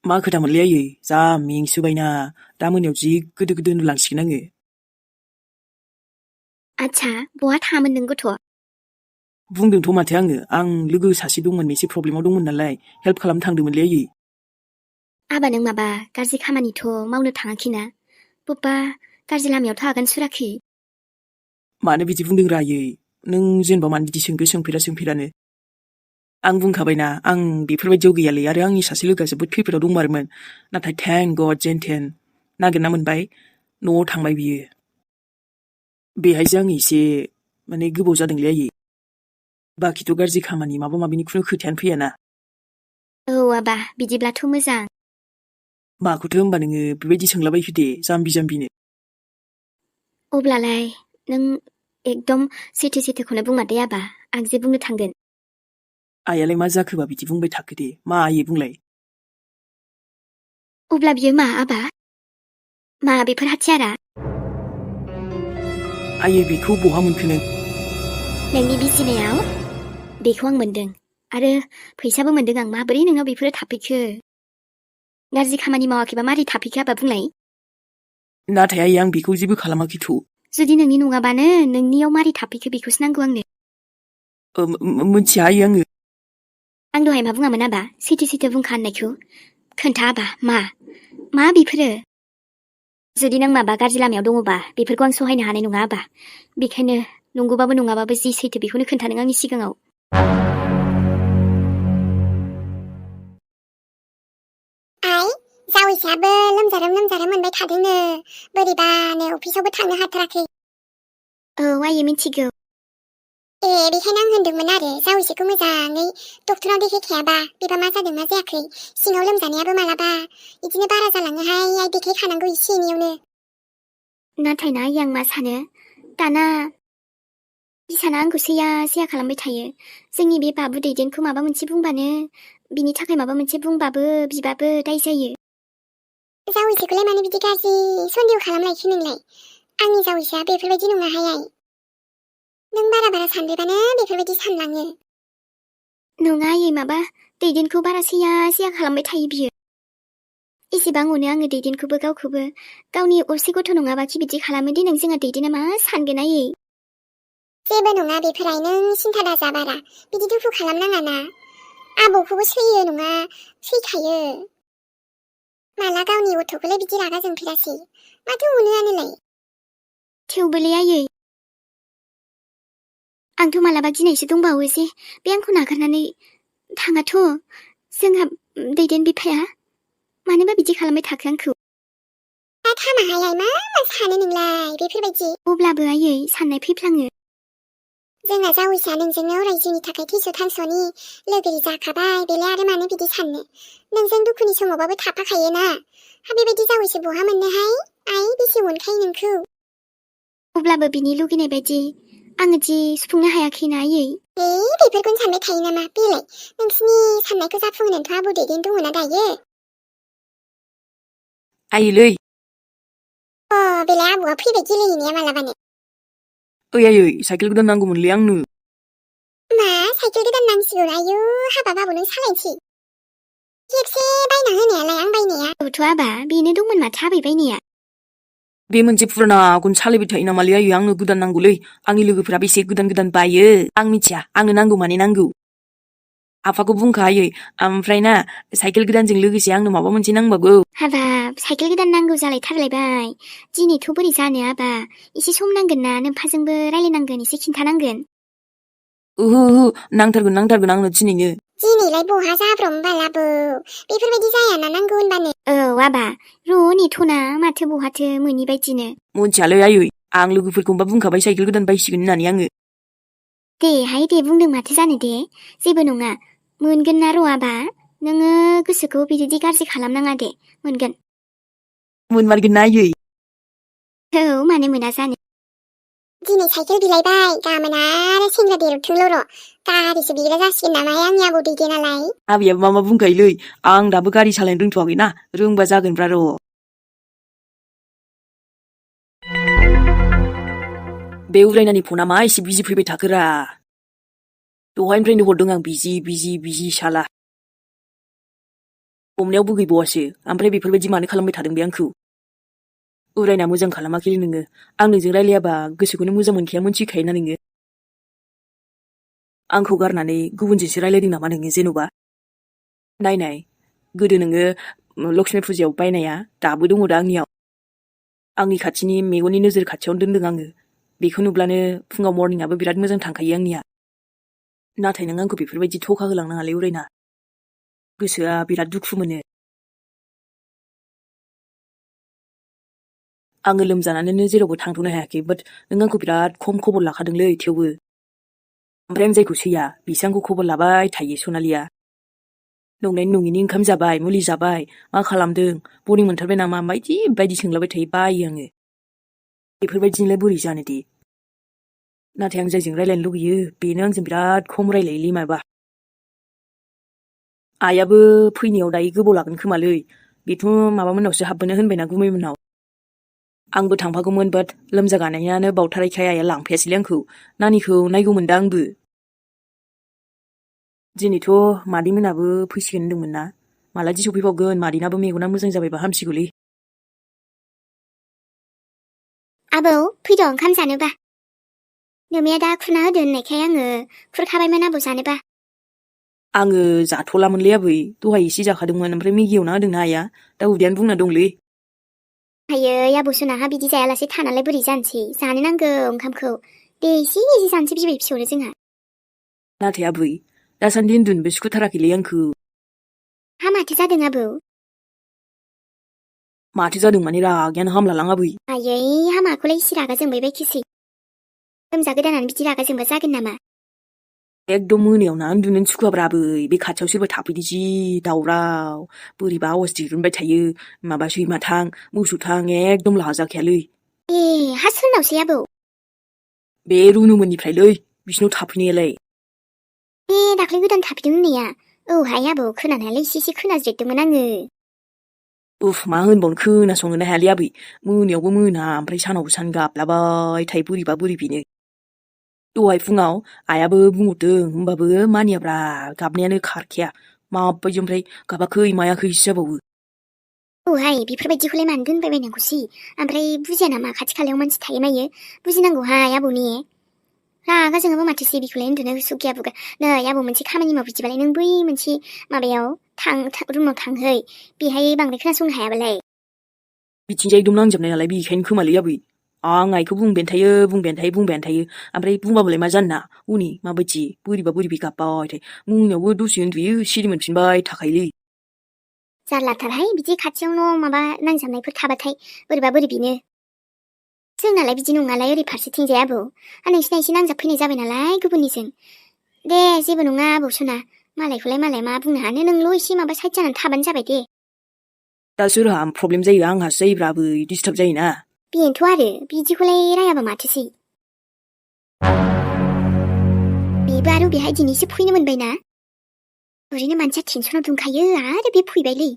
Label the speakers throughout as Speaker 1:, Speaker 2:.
Speaker 1: मा खोथा मोनलै आयै जा मेंसोबायना दा मोनायाव जि गोदो गोदो उन्दुलांसिगोन आङो।
Speaker 2: आच्छा बहा थाङामोन नों गथ'?
Speaker 1: बुंदोंथ' माथो आं लोगो सासे दंमोन एसे प्रब्लेमाव दंमोन नालाय हेल्प खालामनो थांदोंमोनलै आयै।
Speaker 2: आबा नों माबा गाज्रि खामानिथ' मावनो थाङाखैना? बबेबा गाज्रि लामायावथ' आगान सुराखै?
Speaker 1: मानो बिदि बुंदोंरा आयै नों जेनेबा मानो बिदि सोंफेरानो। आं बुंखाबायना आं बेफोरबायदियाव गैयालै आरो आंनि सासे लोगोआ जोबोद खैफोदाव दंमारोमोन नाथाय थेंक गड जेनथेन नागिरना मोनबाय न'आव थांबाय बियो। बेहायसो आं एसे माने गोबाव जादोंलै आयै। बाखिथ' गाज्रि खामानि माबा माबिनि खुनु खोथायानो फैयाना।
Speaker 2: औ आबा बिदिब्लाथ' मोजां।
Speaker 1: माखौथो होमबा नोङो बेबायदि सोंलाबायखो दे जाम्बिनो।
Speaker 2: अब्लालाय नों एकदम सैथोखौनो बुंमारदे आबा आं जे बुंनो थांगोन।
Speaker 1: आइयालाय मा जाखोबा बिदि बुंबाय थाखो दे मा आयै बुंलाय।
Speaker 2: अब्ला बियो मा आबा? मा बेफोर हाथियारा?
Speaker 1: आयै बेखौ बहा मोनखो नों?
Speaker 2: नोंनि बिसिनायाव बेखौ आं मोनदों आरो फैसाबो मोनदों आं। माबोरै नोंनाव बेफोरो थाफैखो? गाज्रि खामानि मावाखैबा मारै थाफैखो आबा बुंलाय?
Speaker 1: नाथाय आयै आं बेखौ जेबो खालामाखैथ'।
Speaker 2: जुदि नोंनि नङाबानो नोंनियाव मारै थाफैखो बेखौसो नांगौ आंनो।
Speaker 1: मोनथिया आयै आङो।
Speaker 2: आं दहाय मा बुङामोन आबा? सैथो बुंखा होननायखौ खोन्था आबा मा बेफोरो? जुदि नों माबा गाज्रि लामायाव दङबा बेफोरखौ आं सहायनो हानाय नङा आबा। बेखायनो नंगौबाबो नङाबाबो जि सैथो बेखौनो खोन्था नों आंनि सिगाङाव।
Speaker 3: आइ जावैसोआबो लोमजारोम मोनबाय थादोंनो बोरैबानो अफिसावबो थांनो हाथाराखै।
Speaker 2: औ आयै मिथिगौ।
Speaker 3: बेखायनो आं होनदोंमोन आरो जावैसोखौ मोजाङै डक्टराव देखायखायाबा बेबा मा जादों मा जायाखै सिङाव लोमजानायाबो मालाबा बिदिनो बारा जालाङोहाय आइ देखायखानांगौ एसे एनैयावनो।
Speaker 2: नाथाय ना आं मा सानो दाना बिसाना आंखौ सैया खालामबाय थायो। जोंनि बे बाबु दैदेनखौ माबा मोनसे बुंबानो बिनि थाखाय माबा मोनसे बुंबाबो बिबाबो दाय जायो।
Speaker 3: जावैसोखौलाय मानो बिदि गाज्रि सन्देह खालामलायखो नोंलाय? आंनि जावैसोआ बेफोरबायदि नङाहाय आइ। नों बारा सानब्रेबानो बेफोरबायदि सानलाङो।
Speaker 2: नङा आयै माबा दैदेनखौ बारा सैया खालामबाय थायो बियो। एसेबां अनो आङो दैदेनखौबो गावखौबो। गावनि असे गथ' नङाबाखि बिदि खालामो दे नों जोंहा दैदेना मा सानगोन आयै?
Speaker 3: जेबो नङा बेफोराय नों सिन्था दाजा बारा बिदि दुखु खालामनाङाना। आबौखौबो सैयो नङा सैखायो। माला गावनि गथ'खौलाय बिदि रागा जोंफेरासै माथो अनोआनोलाय।
Speaker 2: थेवबोलै आयै आंथ' मालाबा गिनायसो दंबावो जे बे आंखौ नागारनानै थाङाथ'। जोंहा दैदेन बिफाया मानोबा बिदि खालामबाय थाखो आंखौ?
Speaker 3: थामाहाय आइ मा सानो नोंलाय बेफोरबायदि?
Speaker 2: अब्लाबो आयै साननाय फैफ्लाङो।
Speaker 3: जोंना जावैसोआ नोंजोंनो अराय जिउनि थाखाय थैस' थांस'नि लोगोरि जाखाबाय बेलाय आरो मानो बिदि साननो। नोंजों दुखुनि समावबाबो थाफाखायोना। बेबायदि जावैसो बहा मोननोहाय आइ बेसे अनखायो नोंखौ।
Speaker 2: अब्लाबो बिनि लुगैनाय बायदि आङो दि सुफुंनो हायाखैना आयै।
Speaker 3: बेफोरखौनो सानबाय थायो नामा? बेलाय नोंसिनि साननायखौ जाफुंहोनोथ' आबौ दैदेन दङना दायो।
Speaker 1: आयैलै
Speaker 3: बेलाय आबौआ फैबाय गेलेहैनाया मालाबानो।
Speaker 1: ओइ आयै साइकेल गोदान नांगौमोनलै आंनो।
Speaker 3: मा साइकेल गोदान नांसिगौ? आयु हाबाब आबौ नों सालायनोसै? खेबसे बायना होनायालाय आं बायनाया।
Speaker 2: औथ' आबा बेनो दंमोन माथो आबै बायनाया।
Speaker 1: बे मोनसे फुरानाखौनो सालायबाय थायो नामालै आयै आंनो गोदान नांगौलै। आंनि लोगोफोरा बेसे गोदान बायो आं मिथिया आंनो नांगौ माने नांगौ। आफाखौ बुंखा आयै ओमफ्राय ना साइकेल गोदानजों लोगोसे आंनो माबा मोनसे नांबावगौ।
Speaker 2: हाबाब साइकेल गोदान नांगौ जालायथारलायबाय। दिनैथ' बोरै जानो आबा एसे सम नांगोन ना नोम्फाजोंबो रायलायनांगोन एसे खिन्थानांगोन।
Speaker 1: ओहो नांथारगोन आंनो दिनैनो।
Speaker 3: दिनैलाय बहा जाब्रबमोबाल आबौ बेफोरबायदि जायाना नांगौ होनबानो।
Speaker 2: औ आबा र' नेथ'ना माथो बहाथो मोनि बायदिनो।
Speaker 1: मोनथियालै आयै आं लोगोफोरखौबा बुंखाबाय साइकेल गोदान बायसिगोन होननानै आङो।
Speaker 2: दे बुंदों माथो जानो दे जेबो नङा मोनगोन ना र' आबा। नोङो गोसोखौ बिदि गाज्रि खालामनाङा दे मोनगोन।
Speaker 1: मोनमारगोन ना आयै?
Speaker 2: औ मानो मोना जानो।
Speaker 3: दिनै साइकेल बिलायबाय गाबोन आरो सेंग्रा देरथोंल' र' गारिसो बिग्रा जासिगोन नामाहाय आंनि आबौ दैदेनालाय।
Speaker 1: आबैयाबो मा बुंखायोलै आं दाबो गारि सालायनो रोंथ'वाखैना रोंबा जागोनब्रा र'। बे उरायनानि फना मा एसे बिजि फैबाय थाखोरा? दहायनिफ्रायनो हरदों आं बिजि साला। हमनायावबो गैबावासो ओमफ्राय बेफोरबायदि मानो खालामबाय थादों बे आंखौ उरायना मोजां खालामाखैलै नोङो आं नोंजों रायलायाबा गोसोखौनो मोजां मोनखाया मोनथिखायोना नोङो आंखौ गारनानै गुबुनजोंसो रायलायदों नामा नोङो जेन'बा नायनाय गोदो नोङो लक्ष्मी फुजायाव बायनाया दाबो दङ दा आंनियाव आंनि खाथिनि मेगननि नोजोर खाथियावनो दोनदों आङो बेखौ नुब्लानो फुङाव मर्निंआबो बिराद मोजां थांखायो आंनिया नाथाय नों आंखौ बेफोरबायदि थखा होलांनाङालै उरायना गोसोआ बिराद दुखु मोनो आङो लोमजानानैनो जेरावबो थांथ'नो हायाखै बाट नों आंखौ बिराद खम खबर लाखादोंलै थेवबो ओमफ्राय आं जायखौ सैया बिसो आंखौ खबर लाबाय थायो सनालिया नंनायनि नङिनि ओंखाम जाबाय मुलि जाबाय मा खालामदों बरिं मोनथारबाय नामा बायदि सोंलाबाय थायो बायो आङो बेफोरबायदिनोलाय बोरै जानो दे नाथाय आं जायजों रायलायनो लुगैयो बेनो आंजों बिराद खम रायलायोलै माबा आइयाबो फैनायाव दायो गोबाव लागोन खोमालै बेथ' माबामोननावसो हाबबोनो होनबायना गुमैमोननाव आंबो थांफागौमोन बाट लोमजागानायानो बावथारैखाय आइया लांफायासैलै आंखौ नानिखौ नायगौमोनदा आंबो दिनैथ' मादैमोनाबो फैसिगोन होनदोंमोन ना मालादि सफैबावगोन मादैनाबो मेगना मोजां जाबायबा हामसिगौलै
Speaker 2: आबौ फैद' ओंखाम जानोबा नोमाया दा खुरना होदो होननायखाय आङो खुरखाबायमोन आबौ जानोबा
Speaker 1: आङो जाथ'लामोनलै आबै दहाय एसे जाखादोंमोन ओमफ्राय मेगि एवना होदोंना आइया दा उदैयानो बुंना दंलै
Speaker 2: आयै आबौ सोनाहा बिदि जायालासे थानालाय बोरै जानोसै जानो नांगौ ओंखामखौ दे एसे जानोसै बिबै फिसौनो जोंहा
Speaker 1: नाथाय आबै दासान्दि उन्दुनोबो सुखुथाराखैलै आंखौ
Speaker 2: हा माथो जादों आबौ
Speaker 1: माथो जादों माने रागायानो हामलालां आबै
Speaker 2: आयै हामाखौलाय इसे रागा जोंबाय बायखोसै लोमजा गोदानानो बिदि रागा जोंबा जागोन नामा
Speaker 1: एकदम मोनायाव ना उन्दुनोनो सुखुवाब्रा आबै बे खाथियाव सोरबा थाफैदो जि दावराव बोरैबा आवाज दिरुनबाय थायो माबा सैमा थां मोसौ थां एकदम लाजाखायालै
Speaker 2: ए हा सोरनावसै आबौ
Speaker 1: बे रुनुमोननिफ्रायलै बिसिनाव थाफैनायालाय
Speaker 2: ए दाख्लै गोदान थाफैदों होननाया औहाय आबौ खोनानायालाय एसे खोनाज्रेददोंमोन आङो
Speaker 1: उफ मा होनबावनो खोनासंनोनो हायालै आबै मोनायावबो मोना ओमफ्राय सानावबो सान गाबलाबाय थायो बोरैबा बोरैबिनो दहाय फुङाव आइयाबो बुंहरदों होमबाबो मानियाब्रा गाबनायानो खारखाया माबायदि ओमफ्राय गाबाखै मायाखैसो जाबावो
Speaker 2: औहाय बेफोरबायदिखौलाय मानो दोनबाय बायनांगौसै ओमफ्राय बुजिया नामा खाथि खालायाव मानसि थायो मायो बुजिनांगौहाय आबौनि रागा जोङाबो माथोसै बेखौलाय उन्दुनो सुखिया बुगा नै आबौ मोनसे खामानि माव बिदिबालाय नों बै मोनसे माबायाव रुमाव थांहै बेहाय बांद्राय खोनासंनो हायाबालाय
Speaker 1: बिथिंजाय एकदम नांजाबनाय नालाय बेखायनो खोमालै आबै आं आइखौ बुंबायानो थायो ओमफ्राय बुंबाबोलाय मा जानो ना हनै माबायदि बोरैबि गाबबाय थायो मोनायावबो दसे उन्दुयो सिरि मोनफिनबाय थाखायोलै
Speaker 2: जारलाथारहाय बिदि खाथियावनो माबा नांजाबनायफोर थाबाथाय बोरैबा बोरैबिनो जोंनालाय बिदि नङालाय ओरै फारसेथिंजाय आबौ नोंसिना एसे नांजाबफैनाय जाबाय नालाय गुबुननिजों दे जेबो नङा आबौ सना मालायखौलाय मालाय मा बुंनो हानो नोंल' एसे माबा साइड जानानै थाबानो जाबाय दे
Speaker 1: दा सोरहा प्रब्लेम जायो आंहासो जायोब्रा आबै डिस्टार्ब जायोना
Speaker 2: बेनोथ' आरो बिदिखौलाय रायाबा माथोसै बेबो आरो बेहाय दिनैसो फैनो मोनबायना ओरैनो मानसिया टेनसनाव दंखायो आरो बे फैबायलै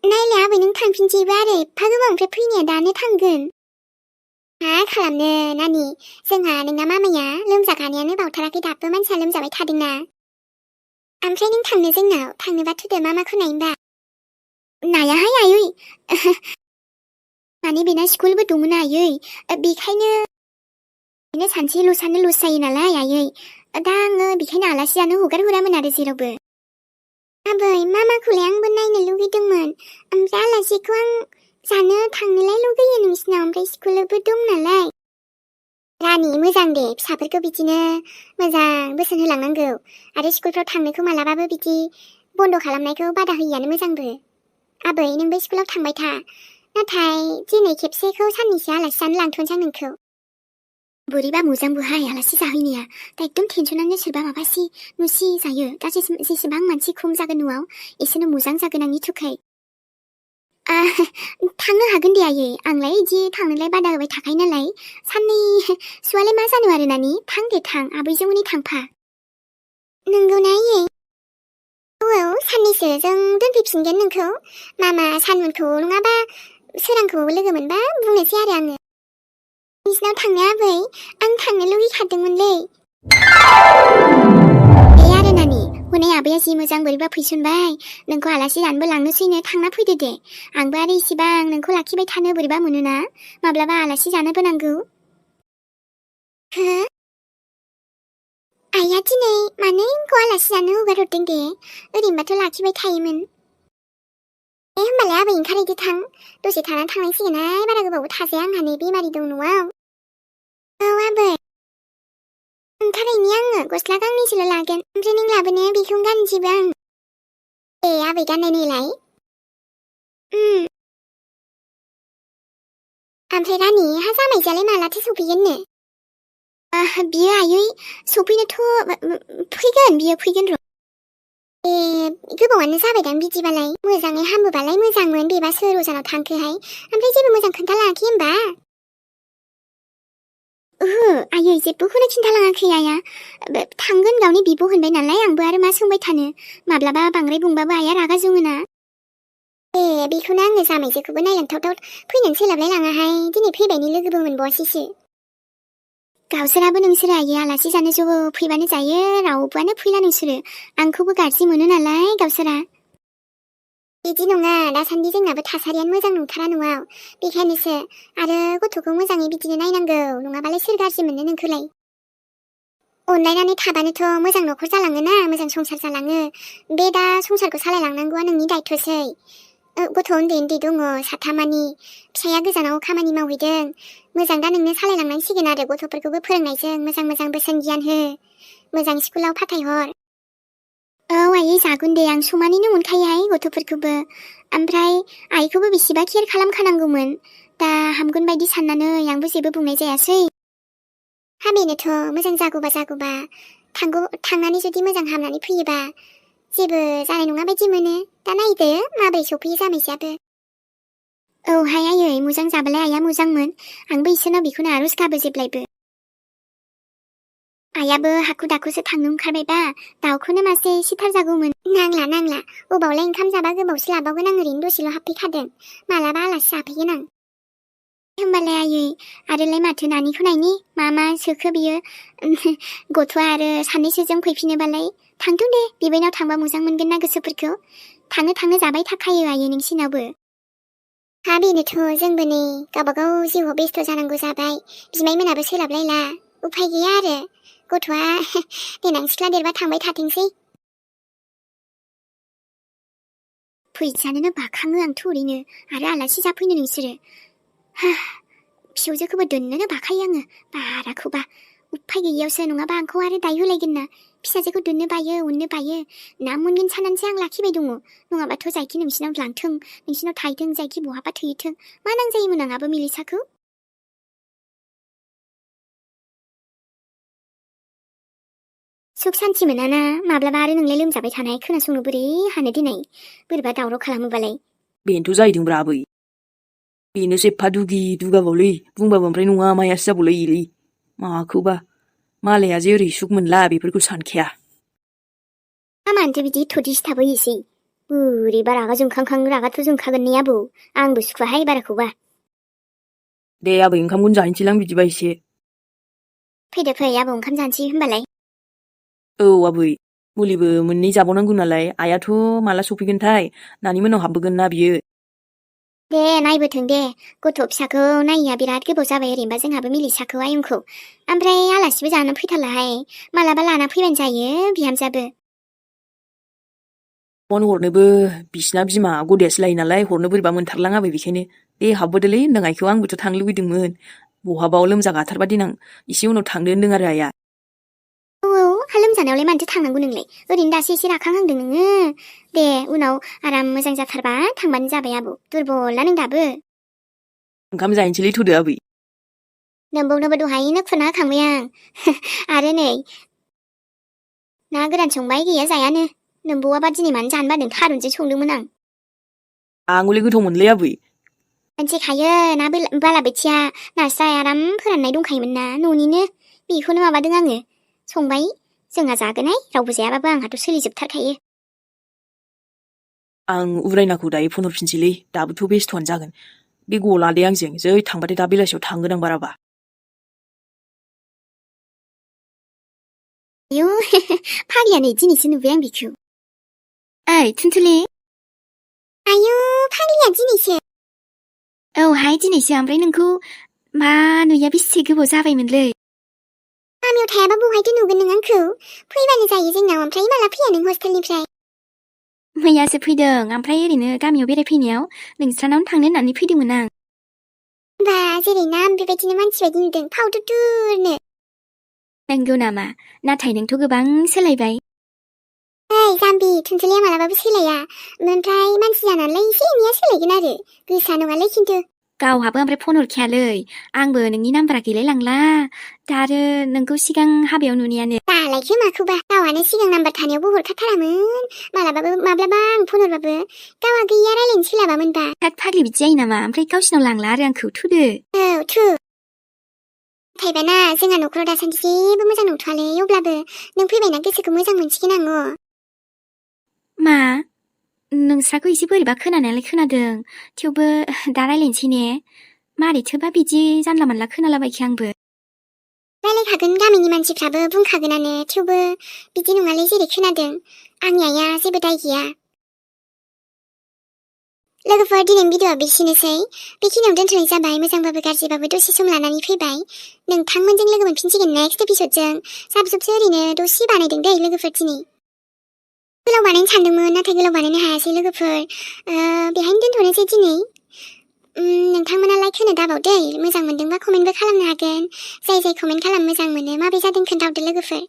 Speaker 2: नायलाय आबै नों थांफिनसैबो आरो एफा गोबावनिफ्राय फैनाया दानो थांगोन मा खालामनो नानि जोंहा नोंना मामाया लोमजागानायानो बावथाराखै दाबो मानसिया लोमजाबाय थादोंना ओमफ्राय नों थांनो जोंनाव थांनोबा थुदो मामाखौ नायनोबा नायाहाय आयै माने बेना स्कुलबो दंमोन आयै बेखायनो सानसे लस जायो नालाय आयै दा आङो बेखायनो आलासि जानो हगार हरामोन आरो जेरावबो आबै मामाखौलाय आंबो नायनो लुगैदोंमोन ओमफ्राय आलासिखौ आं जानो थांनोलाय लुगैयो नोंसिनाव ओमफ्राय स्कुलबो दं नालाय रानि मोजां दे फिसाफोरखौ बिदिनो मोजां बोसोन होलांनांगौ आरो स्कुलफ्राव थांनोखौ मालाबाबो बिदि बन्द' खालामनायखौ बादा होयियानो मोजांबो आबै नोंबो स्कुलाव थांबाय था नाथाय दिनै खेबसेखौ साननैसो आलासि जानो लांथ'नोसै आं नोंखौ बोरैबा मोजांबोहाय आलासि जाहैनाया दा एकदम टेनसनानो सोरबा माबासि नुसि जायो दा जेसेबां मानसि खम जागोन न'आव एसेनो मोजां जागोन आंनि थाखाय थांनो हागोन दे आयै आंलाय इदि थांनोलाय बादा होबाय थाखायो नालाय साननै सुवालाय मा जानो आरो नानि थां दे थां आबैजों हनै थांफा नंगौना आयै औ साननैसो जों दोनफैफिनगोन नोंखौ मामा सानमोनखौ नङाबा सोरांखौ लोगो मोनबा बुंनोसै आरो आङो नोंसिनाव थांनो आबै आं थांनो लुगैखादोंमोनलै बे आरो नानि हनै आबैया जि मोजां बोरैबा फैसनबाय नोंखौ आलासि जानोबो लांनोसैनो थांना फैदो दे आंबो आरो इसिबां नोंखौ लाखिबाय थानो बोरैबा मोनोना माब्लाबा आलासि जानोबो नांगौ हो आइया दिनै मानो आंखौ आलासि जानो हगारहरदों दे ओरैनोबाथ' लाखिबाय थायोमोन होमबालाय आबै ओंखारहैदो थां दसे थानानै थांनांसिगोनहाय बारा गोबावबो थाजाया आंहा नै बेमारि दं न'आव औ आबै ओंखारहैनि आङो गस्ला गांनैसोल' लागोन ओमफ्राय नों लाबोनाया बेखौनो गाननोसैबो आं दे आबै गाननायनायलाय ओमफ्राय रानि हा जामाइजालाय मालाथो सफैगोननो बियो आयै सफैनोथ' फैगोन बियो फैगोन र' गोबावानो जाबायदां बिदिबालाय मोजाङै हामोबालाय मोजांमोन बेबा सोर अजानाव थांखोहाय ओमफ्राय जेबो मोजां खोन्थालाङाखै होमबा ओहो आयै जेबोखौनो खिन्थालाङाखै आइया थांगोन गावनि बिब' होनबाय नालाय आंबो आरो मा सोंबाय थानो माब्लाबा बांद्राय बुंबाबो आइया रागा जोङोना बेखौनो आङो जामाइजोखौबो नायलांथावथाव फैनोनो सोलाबलाय लाङाहाय दिनै फैबायनि लोगोबो मोनबावासैसो गावसोराबो नोंसोरो आयै आलासि जानो ज' फैबानो जायो रावबोआनो फैला नोंसोरो आंखौबो गाज्रि मोनो नालाय गावसोरा बिदि नङा दासान्दि जोंनाबो थासारियानो मोजां नंथारा न'आव बेखायनोसो आरो गथ'खौ मोजाङै बिदिनो नायनांगौ नङाबालाय सोर गाज्रि मोनो नोंखौलाय अनलायनानै थाबानोथ' मोजां न'खर जालाङोना मोजां संसार जालाङो बे दा संसारखौ सालायलांनांगौआ नोंनि दायथ'सै गथ' उन्दै उन्दै दङ साथामानि फिसाया गोजानाव खामानि मावहैदों मोजां दा नोंनो सालायलांनांसिगोन आरो गथ'फोरखौबो फोरोंनायजों मोजां मोजां बोसोन गियान हो मोजां स्कुलाव फाथायहर औ आयै जागोन दे आं समानैनो मोनखायोहाय गथ'फोरखौबो ओमफ्राय आइखौबो बेसेबा केयार खालामखानांगौमोन दा हामगोन बायदि साननानै आंबो जेबो बुंनाय जायासै हामैनोथ' मोजां जागौबा थांनानै जुदि मोजां हामनानै फैयोबा जेबो जानाय नङा बायदि मोनो दा नायदो माबोरै सफैयो जामाइजाबो औहाय आयै मोजां जाबालाय आइया मोजांमोन आंबो इसोरनाव बेखौनो आर'ज गाबो जेब्लायबो आइयाबो हाखु दाखुसो थांनो ओंखारबायबा दाउखौनो मासे सिथारजागौमोन नांला अबावलाय ओंखाम जाबा गोबावसो लाबावगोन आं ओरैनो दसेल' हाबफैखादों मालाबा आलासि जाफैगोन आं होमबालाय आयै आरोलाय माथो नानिखौ नायनि मा सोखो बियो गथ'आ आरो साननैसोजों फैफिनोबालाय थांथों दे बिबायनाव थांबा मोजां मोनगोन ना गोसोफोरखौ थांनो जाबाय थाखायो आयै नोंसिनावबो हा बेनोथ' जोंबो नै गावबागाव जिउआव बेस्थ' जानांगौ जाबाय बिमायमोनाबो सोलाबलायला उफाय गैया आरो गथ'आ देनां सिख्ला देरबा थांबाय थाथोंसै फैसानोनो बाखाङो आंथ' ओरैनो आरो आलासि जाफैनो नोंसोरो फिसौजोखौबो दोननोनो बाखायो आङो बाराखौबा उफाय गैयियावसो नङाबा आंखौ आरो दाय होलायगोन ना फिसाजोखौ दोननो बायो अननो बायो ना मोनगोन साननानैसो आं लाखिबाय दङ नङाबाथ' जायखि नोंसिनाव लांथों नोंसिनाव थाहैथों जायखि बहाबा थैथों मा नांजायोमोन आंहाबो मिलिसाखौ सुख सान्थि मोनाना माब्लाबा आरो नोंलाय लोमजाबाय थानाय खोनासंनो बोरै हानो दिनै बोरैबा दावराव खालामोबालाय
Speaker 1: बेनोथ' जाहैदोंब्रा आबै बेनोसो एफा दुगाबावलै बुंबाबो ओमफ्राय नङा मायासो जाबावलै इलै माखौबा मालाया जे ओरै सुख मोनला बेफोरखौ सानखाया
Speaker 2: मानोथो बिदि थदिसथाबो एसे बोरैबा रागा जोंखांखां रागाथ' जोंखागोन ने आबौ आंबो सुखुवाहाय बाराखौबा
Speaker 1: दे आबै ओंखामखौनो जाहैनोसैलां बिदिबा एसे
Speaker 2: फैदो फै आबौ ओंखाम जानोसै होमबालाय
Speaker 1: औ आबै मुलिबो मोननै जाबावनांगौ नालाय आइयाथ' माला सफैगोनथाय नानि मोनाव हाबबोगोन ना बियो
Speaker 2: दे नायबोथों दे गथ' फिसाखौ नायिया बिराद गोबाव जाबाय ओरैनोबा जोंहाबो मिलिसाखौ आयंखौ ओमफ्राय आलासिबो जानो फैथारलाहाय मालाबा लाना फैबानो जायो बिहामजाबो
Speaker 1: फन हरनोबो बिसिना बिमा गदायासो लायो नालाय हरनो बोरैबा मोनथारलां आबै बेखायनो दे हाबबोदोलै होनदों आइखौ आंबोथ' थांनो लुबैदोंमोन बहाबा लोमजागाथारबा देनां एसे उनाव थांदो होनदों आरो आइया
Speaker 2: हा लोमजानायावलाय मानोथो थांनांगौ नोंलाय ओरैनो दासो एसे राखांहांदों नोङो दे उनाव आराम मोजां जाथारबा थांबानो जाबाय आबौ दुरबलना नों दाबो
Speaker 1: ओंखाम जाहैनोसैलै थौदो आबै
Speaker 2: नोंबौनोबो दहायनो खुरना होखांबाय आं आरो नै ना गोरान संबाय गैया जायानो नोंबौआबा दिनै मानो जानो बादों थारुनजों संदोंमोन आं
Speaker 1: आंबोलाय गोथाव मोनलै आबै
Speaker 2: मोनथिखायो ना बालाबोथिया नास्राय आराम फोराननाय दंखायोमोन ना न'निनो बेखौनो माबादों आङो संबाय जोंहा जागोनहाय रावबो जायाबाबो आंहाथ' सोलिजोबथारखायो
Speaker 1: आं उरायनाखौ दायो फन हरफिनसैलै दाबोथ' बेस्थ'आनो जागोन बे गलादे आंजों जै थांबाथाय दा बेलासियाव थांगोन आं बाराबा
Speaker 2: 요, 파리야는 이진이스 누구야 비큐. 에이, 튼틀리.
Speaker 3: 아유, 파리야 지니스.
Speaker 2: 하이 지니스 ओमफ्राय नोंखौ मा नुया बेसे गोबाव जाबायमोनलै.
Speaker 3: गामियाव थायाबा बहायथो नुगोन नों आंखौ? फैबानो जायो जोंनाव ओमफ्राय माला फैया नों हस्टेलनिफ्राय?
Speaker 2: मैयासो फैदों ओमफ्राय ओरैनो गामियाव बेरायफैनायाव नोंस्रानावनो थांनो होननानै फैदोंमोन आं.
Speaker 3: बा जेरै ना बेबायदिनो मानसि बायदि नुदों फाव दुरनो.
Speaker 2: नंगौ नामा? नाथाय नोंथ' गोबां सोलायबाय.
Speaker 3: ओइ जाम्बि थुनथुलिया मालाबाबो सोलाया. ओमफ्राय मानसि जानानैलाय एसे एनैया सोलायगोन आरो. गोसा नङालै खिन्थु.
Speaker 2: गावहाबो ओमफ्राय फन हरखायालै. आंबो नोंनि नाम्बारा गैलायलांला. दा आरो नोंखौ सिगां हाबायाव नुनायानो.
Speaker 3: दालायखो माखौबा गावहानो सिगां नाम्बार थानायावबो हरखाथारामोन. माब्लाबा आं फन हरबाबो गावहा गैया रायलायनो सोलाबामोनबा.
Speaker 2: थाग फाग्लि बिदि जायो नामा? ओमफ्राय गावसिनाव लांला आरो आंखौ थुदो.
Speaker 3: औ थु. नाथायबाना जोंहा न'खराव दासान्दि जेबो मोजां नंथ'वालै. अब्लाबो नों फैबायना गोसोखौ मोजां मोनसिगोन आङो.
Speaker 2: मा? नोंस्राखौ एसे बोरैबा खोनानायालाय खोनादों. थेवबो दा रायलायनोसै ने? मारैथोबा बिदि जानला मानला खोनालाबायखो आंबो.
Speaker 3: रायलायखागोन गामिनि मानसिफ्राबो बुंखागोनानो. थेवबो बिदि नङालै जेरै खोनादों. आंनि आइया जेबो दाय गैया. लोगोफोर दिनैनि भिडिअ'आ बेसेनोसै. बेखिनियाव दोनथ'नाय जाबाय. मोजांबाबो गाज्रिबाबो दसे सम लानानै फैबाय. नोंथांमोनजों लोगो मोनफिनसिगोन नेक्स्ट एपिसोडजों. साबसो ओरैनो दसे बानायदों दै लोगोफोर दिनै. गोलाव बानायनो सानदोंमोन नाथाय गोलाव बानायनो हायासै लोगोफोर. बेहायनो दोनथ'नोसै दिनै. नोंथांमोना लाइक होनो दाबाव दै. मोजां मोनदोंबा कमेन्टबो खालामनो हागोन. जाय कमेन्ट खालामनो मोजां मोनो माबे जादों खोन्थाहरदो लोगोफोर.